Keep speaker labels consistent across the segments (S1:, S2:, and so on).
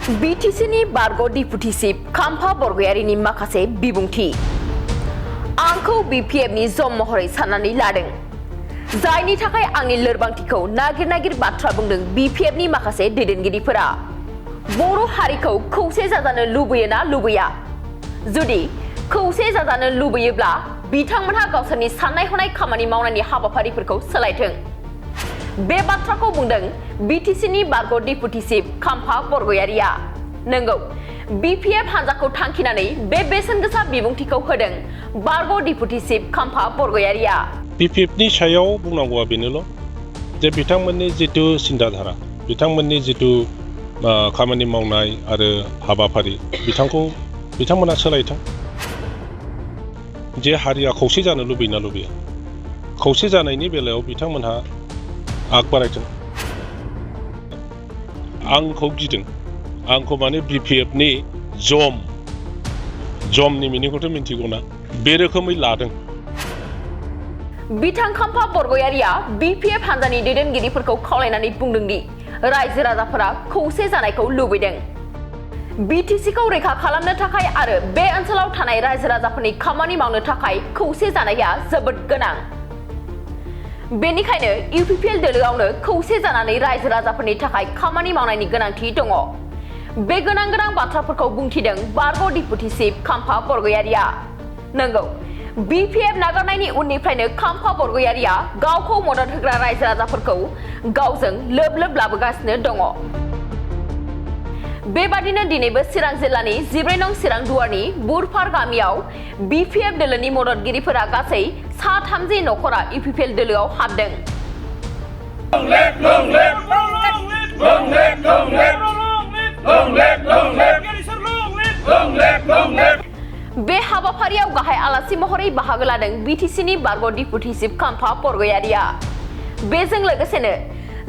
S1: BTCनि बारग' डिप्युटि चिफ खाम्फा बरगयारिनि माखासे बिबुंथि आंखौ BPFनि जम महरै साननानै लादों जायनि थाखाय आंनि लोरबांथिखौ नागिर बाथ्रा बुंदों BPFनि माखासे दैदेनगिरिफोरा बर' हारिखौ खौसे जाजानो लुबैयोना लुबैया जुदि खौसे जाजानो लुबैयोब्ला बिथांमोनहा गावसोरनि साननाय हनाय खामानि मावनायनि हाबाफारिफोरखौ सोलायथों बे बाथ्राखौ बुंदों BTCनि बारग' डिप्युटि चिफ खाम्फा बरगयारिया नंगौ BPF हान्जाखौ थांखिनानै बे बेसेन गोसा बिबुंथिखौ होदों बारग' डिप्युटि चिफ खाम्फा बरगयारिया
S2: BPFनि सायाव बुंनांगौआ बेनोल' जे बिथांमोननि जितु सिन्ताधारा बिथांमोननि जितु खामानि मावनाय आरो हाबाफारि बिथांमोना सोलायथों जे हारिया खौसे जानो लुबैना लुबैया खौसे जानायनि बेलायाव बिथांमोनहा आग बारायथों आंखौ गिदों आंखौ माने BPFनि जमनि मिनिंखौथ' मिन्थिगौना बे रोखोमै लादों
S1: बिथां खाम्फा बरगयारिया BPF हान्जानि दैदेनगिरिफोरखौ खावलायनानै बुंदोंदि रायजो राजाफोरा खौसे जानायखौ लुबैदों BTCखौ रैखा खालामनो थाखाय आरो बे ओनसोलाव थानाय रायजो राजाफोरनि खामानि मावनो थाखाय खौसे जानाया जोबोद गोनां बेनिखायनो UPPL दोलोआवनो खौसे जानानै रायजो राजाफोरनि थाखाय खामानि मावनायनि गोनांथि दङ बे गोनां बाथ्राफोरखौ बुंथिदों बारग' डिप्युटि चिफ खाम्फा बरगयारिया नंगौ BPF नागारनायनि उननिफ्रायनो खाम्फा बरगयारिया गावखौ मदद होग्रा रायजो राजाफोरखौ गावजों लोब लाबोगासिनो दङ बेबादिनो दिनैबो चिरां जिल्लानि 14 नं चिरां दुवारनि बुरफार गामियाव BPF दोलोनि मददगिरिफोरा गासै 30 नखरा UPPL दोलोआव हाबदों बे हाबाफारियाव गाहाय आलासि महरै बाहागो लादों BTCनि बारग' डिप्युटि चिफ खाम्फा बरगयारिया बेजों लोगोसेनो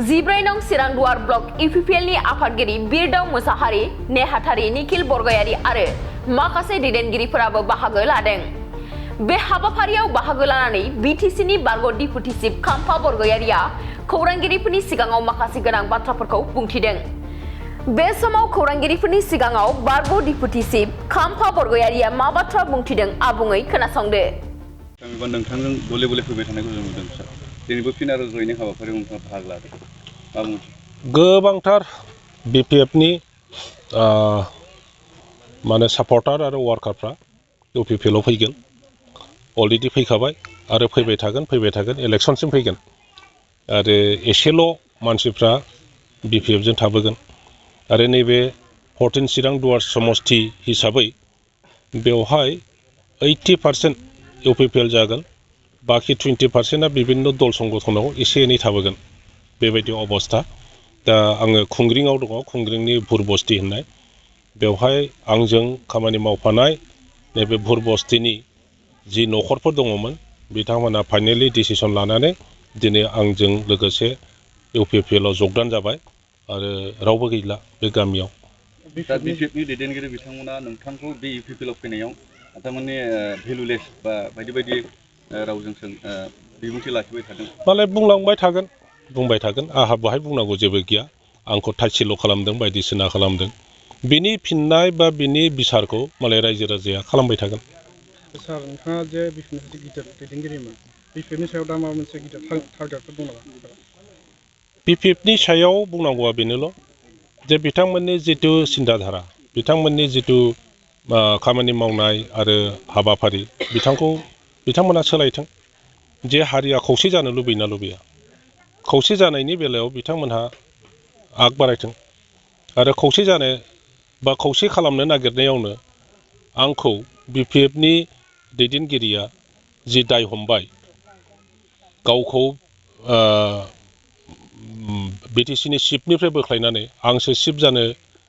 S1: 14 नं चिरां दुवार ब्लक UPPLनि आफादगिरि बिरदाव मुसाहारि नेहाथारि निखिल बरगयारि आरो माखासे दैदेनगिरिफोराबो बाहागो लादों बे हाबाफारियाव बाहागो लानानै BTCनि बारग' डिप्युटि चिफ खाम्फा बरगयारिया खौरांगिरिफोरनि सिगाङाव माखासे गोनां बाथ्राफोरखौ बुंथिदों बे समाव खौरांगिरिफोरनि सिगाङाव बारग' डिप्युटि चिफ खाम्फा बरगयारिया मा बाथ्रा बुंथिदों आबुङै खोनासंदो
S3: नोंथांजों गले फैबाय थानायखौ जों नुदों सार दिनैबो फिन आरो जयैनो हाबाफारियाव नोंथाङा बाहागो लादों मा बुंनो
S2: गोबांथार BPFनि माने सापर्टार आरो वार्कारफ्रा UPPLआव फैगोन अलरेडि फैखाबाय आरो फैबाय थागोन इलेक्सनसिम फैगोन आरो एसेल' मानसिफ्रा BPFजों थाबोगोन आरो नैबे 14 चिरां दुवार समस्ति हिसाबै बेवहाय 80% UPPL जागोन बाखि 20%आ बिभिन्न दल संगठनाव एसे एनै थाबोगोन बेबायदि अबस्था दा आङो खुंग्रिङाव दङ खुंग्रिंनि भुरबस्ति होननाय बेवहाय आंजों खामानि मावफानाय नैबे भुरबस्तिनि जि नखरफोर दङमोन बिथांमोना फाइनेलि डिसिसन लानानै दिनै आंजों लोगोसे UPPLआव जगदान जाबाय आरो रावबो गैला बे गामियाव
S3: दा BPFनि दैदेनगिरि बिथांमोना नोंथांखौ बे UPPLआव फैनायाव थारमाने भेलुलेस बा बायदि रावजों बिबुंथि लाखिबाय थादों
S2: मालाय बुंबाय थागोन आंहा बेहाय बुंनांगौ जेबो गैया आंखौ थाइसेल' खालामदों बायदिसिना खालामदों बिनि फिननाय बा बिनि बिसारखौ मालाय रायजो राजाया खालामबाय थागोन
S4: सार नोंथाङा जे BPFनि गिदिर दैदेनगिरिमोन BPFनि सायाव दा माबा मोनसे गिदिर टारगेटफोर दं नामा
S2: BPFनि सायाव बुंनांगौआ बेनोल' जे बिथांमोननि जितु सिन्ताधारा बिथांमोननि जितु खामानि मावनाय आरो हाबाफारि बिथांमोना सोलायथों जे हारिया खौसे जानो लुबैना लुबैया खौसे जानायनि बेलायाव बिथांमोनहा आग बारायथों आरो खौसे जानो बा खौसे खालामनो नागिरनायावनो आंखौ BPFनि दैदेनगिरिया जि दाय हमबाय गावखौ BTCनि चिफनिफ्राय बोख्लायनानै आंसो चिफ जानो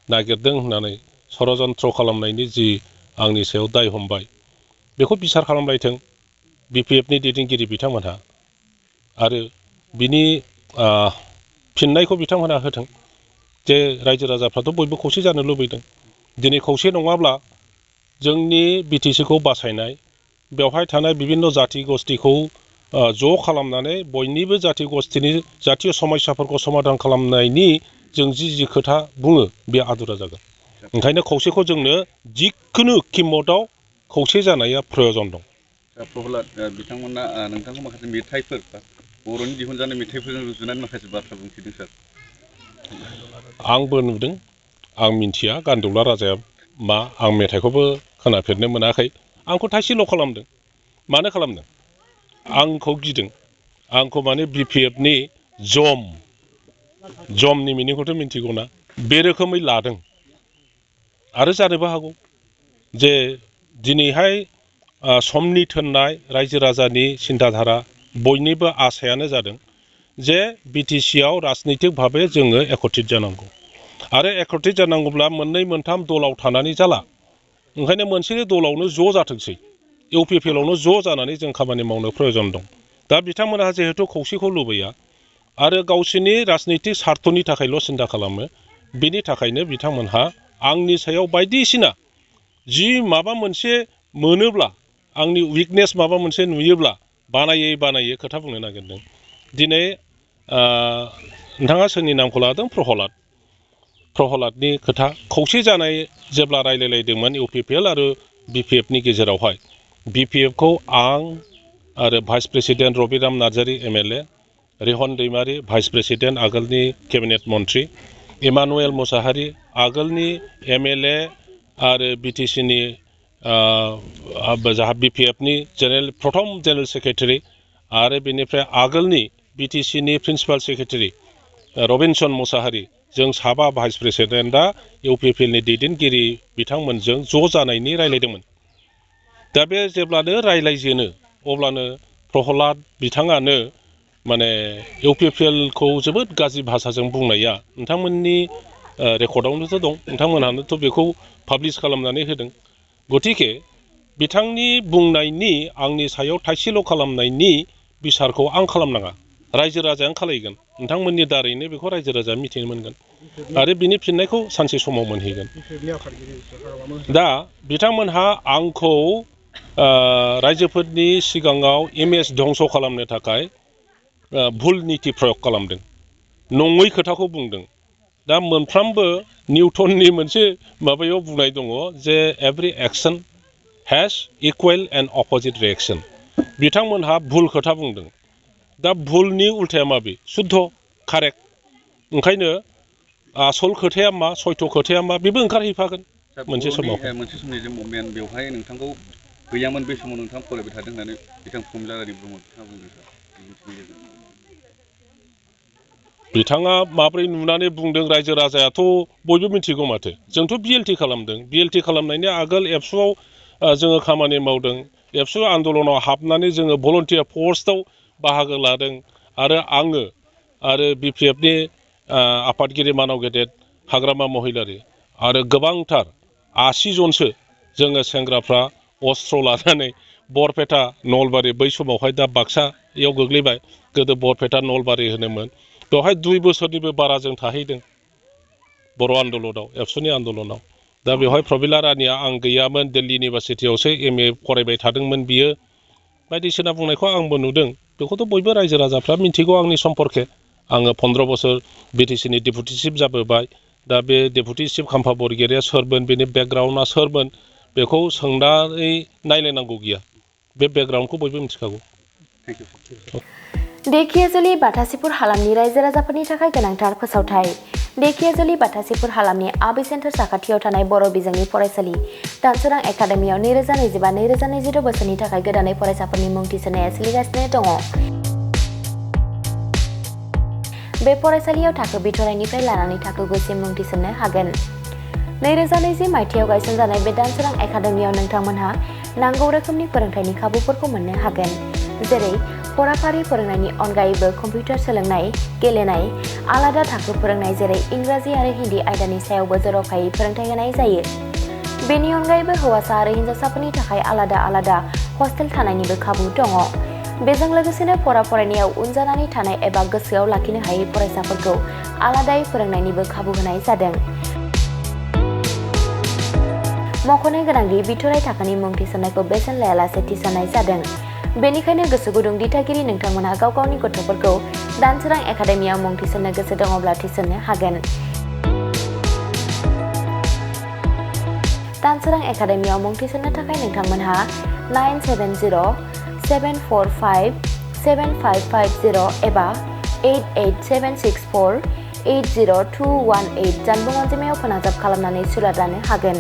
S2: नागिरदों होननानै षड़यन्त्र खालामनायनि जि आंनि सायाव दाय हमबाय बेखौ बिसार खालामलायथों BPFनि दैदेनगिरि बिथांमोनहा आरो बिनि फिननायखौ बिथांमोनहा होथों जे रायजो राजाफ्राथ' बयबो खौसे जानो लुबैदों दिनै खौसे नङाब्ला जोंनि BTCखौ बासायनाय बेवहाय थानाय बिभिन्न जाति गस्थिखौ ज' खालामनानै बयनिबो जाति गस्थिनि जातीय समस्याफोरखौ समाधान खालामनायनि जों जि खोथा बुङो बे आदुरा जागोन ओंखायनो खौसेखौ जोंनो जिखुनु किमतआव खौसे जानाया प्रयजन दं
S3: प्रहलाद बिथांमोना नोंथांखौ माखासे मेथाइफोर बर'नि दिहुनजानाय मेथाइफोरजों रुजुनानै माखासे बाथ्रा बुंथिदों सार
S2: आंबो नुदों आं मिन्थिया गान्दौला राजाया मा आं मेथाइखौबो खोनाफेरनो मोनाखै आंखौ थाइसेल' खालामदों मानो खालामदों आंखौ गिदों आंखौ माने BPFनि जमनि मिनिंखौथ' मिन्थिगौना बे रोखोमै लादों आरो जानोबो हागौ जे दिनैहाय समनि थोननाय रायजो राजानि सिन्ताधारा बयनिबो आसायानो जादों जे BTCआव राजनैतिक भाबै जोङो एकत्रित जानांगौ आरो एकत्रित जानांगौब्ला मोननै मोनथाम दलाव थानानै जाला ओंखायनो मोनसे दलावनो ज' जाथोंसै UPPLआवनो ज' जानानै जों खामानि मावनो प्रयजन दं दा बिथांमोनहा जिहेतु खौसेखौ लुबैया आरो गावसोरनि राजनैतिक स्वार्थनि थाखायल' सिन्ता खालामो बेनि थाखायनो बिथांमोनहा आंनि सायाव बायदिसिना जि माबा मोनसे मोनोब्ला आंनि उइकनेस माबा मोनसे नुयोब्ला बानायै खोथा बुंनो नागिरदों दिनै नोंथाङा सोरनि नामखौ लादों प्रहलादनि खोथा खौसे जानाय जेब्ला रायलायलायदोंमोन UPPL आरो BPFनि गेजेरावहाय BPFखौ आं आरो vice president Rabiram Narzary MLA रिहन दैमारि भाइस प्रेसिडेन्ट आगोलनि केबिनेट मन्त्रि इमानुएल मुसाहारि आगोलनि MLA आरो BTCनि BPFनि प्रथम जेनेरेल सेक्रेटारि आरो बेनिफ्राय आगोलनि BTCनि प्रिन्सिपाल सेक्रेटारि रबिनसन मुसाहारि जों साबा भाइस प्रेसिडेन्टआ UPPLनि दैदेनगिरि बिथांमोनजों ज' जानायनि रायलायदोंमोन दा बे जेब्लानो रायलायजेनो अब्लानो प्रहलाद बिथाङानो माने UPPLखौ जोबोद गाज्रि भाषाजों बुंनाया नोंथांमोननि रेकर्डआवनोथ' दं नोंथांमोनहानोथ' बेखौ पाब्लिश खालामनानै होदों गतिके बिथांनि बुंनायनि आंनि सायाव थाइसेल' खालामनायनि बिसारखौ आं खालामनाङा रायजो राजायानो खालायगोन नोंथांमोननि दारैनो बेखौ रायजो राजाया मिथिनो मोनगोन आरो बिनि फिननायखौ सानसे समाव मोनहैगोन दा बिथांमोनहा आंखौ रायजोफोरनि सिगाङाव इमेज धंस खालामनो थाखाय भुल नीति प्रयोग खालामदों नङै खोथाखौ बुंदों दा मोनफ्रोमबो निउटननि मोनसे माबायाव बुंनाय दङ जे every action has equal and opposite reaction बिथांमोनहा भुल खोथा बुंदों दा भुलनि उल्थाया माबे शुद्ध कारेक्ट ओंखायनो आसल खोथाया मा सयथ' खोथाया मा बेबो ओंखारहैफागोन मोनसे
S3: समनि जे मुभमेन्ट बेवहाय नोंथांखौ गैयामोन बे समाव नोंथाङा फरायबाय थादों होननानै बिथां फुंजारि ब्रह्म बिथाङा बुंदों
S2: बिथाङा माब्रै नुनानै बुंदों रायजो राजायाथ' बयबो मिथिगौ माथो जोंथ' BLT खालामदों BLT खालामनायनि आगोल एबसुआव जोङो खामानि मावदों एबसु आन्दलनाव हाबनानै जोङो भलन्टियार पस्टआव बाहागो लादों आरो आङो आरो BPFनि आफादगिरि मानाव गेदेर हाग्रामा महिलारि आरो गोबांथार 80 जनसो जोङो सेंग्राफ्रा अस्त्र लानानै बरपेटा नलबारि बै समावहाय दा बाक्सायाव गोग्लैबाय गोदो बरपेटा नलबारि होनोमोन बेवहाय 2 बोसोरनिबो बारा जों थाहैदों बर' आन्दलनाव एबसुनि आन्दलनाव दा बेवहाय प्रबिला रानिया आं गैयामोन दिल्ली इउनिभारसिटियावसो MA फरायबाय थादोंमोन बियो बायदिसिना बुंनायखौ आंबो नुदों बेखौथ' बयबो रायजो राजाफ्रा मिथिगौ आंनि सम्पर्के आङो 15 बोसोर BTCनि डेपुटि चिफ जाबोबाय दा बे डेपुटि चिफ खाम्फा बरगयारिया सोरमोन बेनि बेकग्राउन्डआ सोरमोन बेखौ सोंनानै नायलायनांगौ गैया बे बेकग्राउन्डखौ बयबो मिथिखागौ
S1: देखियाजुलि बाथासिपुर हालामनि रायजो राजाफोरनि थाखाय गोनांथार फोसावथाय देखियाजुलि बाथासिपुर हालामनि आबै सेन्टार साखाथियाव थानाय बर' बिजोंनि फरायसालि दानसोरां एकाडेमियाव 2025-2026 बोसोरनि थाखाय गोदानै फरायसाफोरनि मुं थिसननाया सोलिगासिनो दङ बे फरायसालियाव थाखो बिथराइनिफ्राय लानानै थाखो 9सिम मुं थिसननो हागोन 2020 मायथाइयाव गायसनजानाय बे दानसोरां एकाडेमियाव नोंथांमोनहा नांगौ रोखोमनि फोरोंथायनि खाबुफोरखौ मोननो हागोन जेरै फराफारि फोरोंनायनि अनगायैबो कम्पिउटार सोलोंनाय गेलेनाय आलादा थाखो फोरोंनाय जेरै इंराजि आरो हिन्दी आयदानि सायावबो जर'खायै फोरोंथाय होनाय जायो बेनि अनगायैबो हौवासा आरो हिन्जावसाफोरनि थाखाय आलादा हस्टेल थानायनिबो खाबु दङ बेजों लोगोसेनो फरायनायाव उन जानानै थानाय एबा गोसोआव लाखिनो हायै फरायसाफोरखौ आलादायै फोरोंनायनिबो खाबु होनाय जादों मख'नो गोनांदि बिथराइ थाखोनि मुं थिसननायखौ बेसेन लायालासे थिसननाय जादों बेनिखायनो गोसो गुदुं दिथागिरि नोंथांमोनहा गाव गावनि गथ'फोरखौ दानसोरां एकाडेमियाव मुं थिसननो गोसो दङब्ला थिसननो हागोन दानसोरां एकाडेमियाव मुं थिसननो थाखाय नोंथांमोनहा 970-745-7550 एबा 88764-80218 जानबुं अनजिमायाव फोनांजाब खालामनानै सुलाद लानो हागोन।